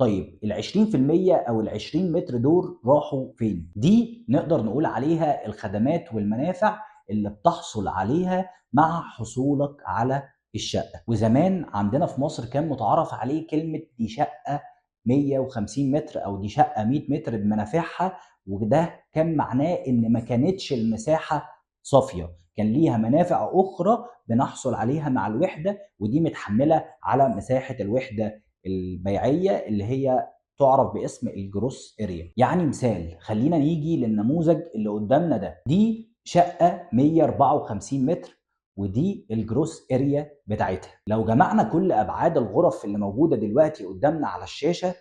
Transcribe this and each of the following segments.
طيب ال 20% او ال 20 متر دول راحوا فين؟ دي نقدر نقول عليها الخدمات والمنافع اللي بتحصل عليها مع حصولك على الشقة. وزمان عندنا في مصر كان متعارف عليه كلمة دي شقة 150 متر او دي شقة 100 متر بمنافعها، وده كان معناه ان ما كانتش المساحة صافية، كان ليها منافع اخرى بنحصل عليها مع الوحدة، ودي متحملة على مساحة الوحدة البيعية اللي هي تعرف باسم ال gross area. يعني مثال، خلينا نيجي للنموذج اللي قدامنا ده، دي شقة 154 متر ودي ال gross area بتاعتها. لو جمعنا كل ابعاد الغرف اللي موجودة دلوقتي قدامنا على الشاشة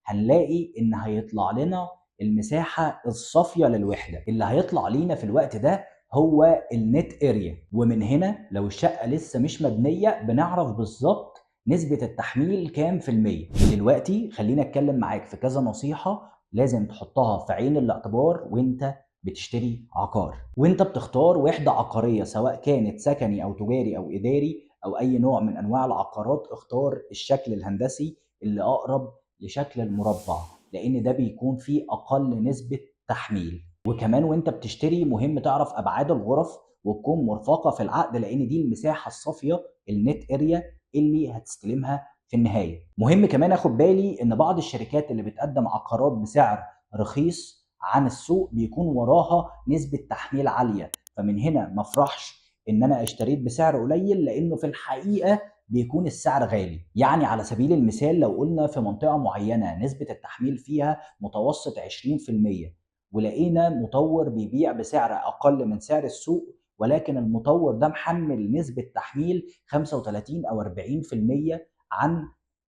هنلاقي ان هيطلع لنا المساحة الصافية للوحدة. اللي هيطلع لينا في الوقت ده هو ال net area، ومن هنا لو الشقة لسه مش مبنية بنعرف بالظبط نسبة التحميل كام في المية. دلوقتي خلينا اتكلم معاك في كذا نصيحة لازم تحطها في عين الاعتبار وانت بتشتري عقار، وانت بتختار وحدة عقارية سواء كانت سكني او تجاري او اداري او اي نوع من انواع العقارات. اختار الشكل الهندسي اللي اقرب لشكل المربع، لان ده بيكون فيه اقل نسبة تحميل. وكمان وانت بتشتري مهم تعرف ابعاد الغرف وتكون مرفقة في العقد، لان دي المساحة الصافية ال net area اللي هتستلمها في النهاية. مهم كمان اخد بالي ان بعض الشركات اللي بتقدم عقارات بسعر رخيص عن السوق بيكون وراها نسبة تحميل عالية، فمن هنا ما افرحش ان انا اشتريت بسعر قليل، لانه في الحقيقة بيكون السعر غالي. يعني على سبيل المثال لو قلنا في منطقة معينة نسبة التحميل فيها متوسط 20%، ولقينا مطور بيبيع بسعر اقل من سعر السوق، ولكن المطور ده محمل نسبة تحميل 35 او 40% عن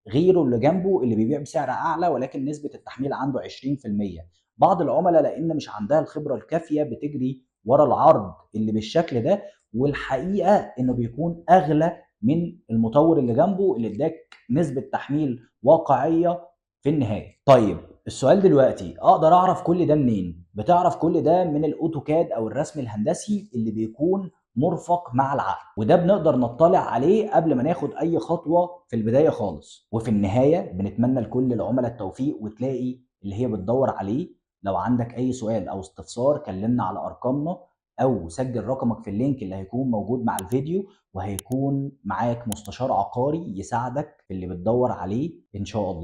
غيره اللي جنبه اللي بيبيع بسعر اعلى ولكن نسبة التحميل عنده 20%. بعض العملاء لان مش عندها الخبرة الكافية بتجري ورا العرض اللي بالشكل ده، والحقيقة انه بيكون اغلى من المطور اللي جنبه اللي اداك نسبة تحميل واقعية في النهاية. طيب السؤال دلوقتي، اقدر اعرف كل ده منين؟ بتعرف كل ده من ال AutoCAD او الرسم الهندسي اللي بيكون مرفق مع العقد، وده بنقدر نطلع عليه قبل ما ناخد اي خطوة في البداية خالص. وفي النهاية بنتمنى لكل العملاء التوفيق وتلاقي اللي هي بتدور عليه. لو عندك اي سؤال او استفسار كلمنا على ارقامنا او سجل رقمك في ال link اللي هيكون موجود مع الفيديو، وهيكون معاك مستشار عقاري يساعدك في اللي بتدور عليه ان شاء الله.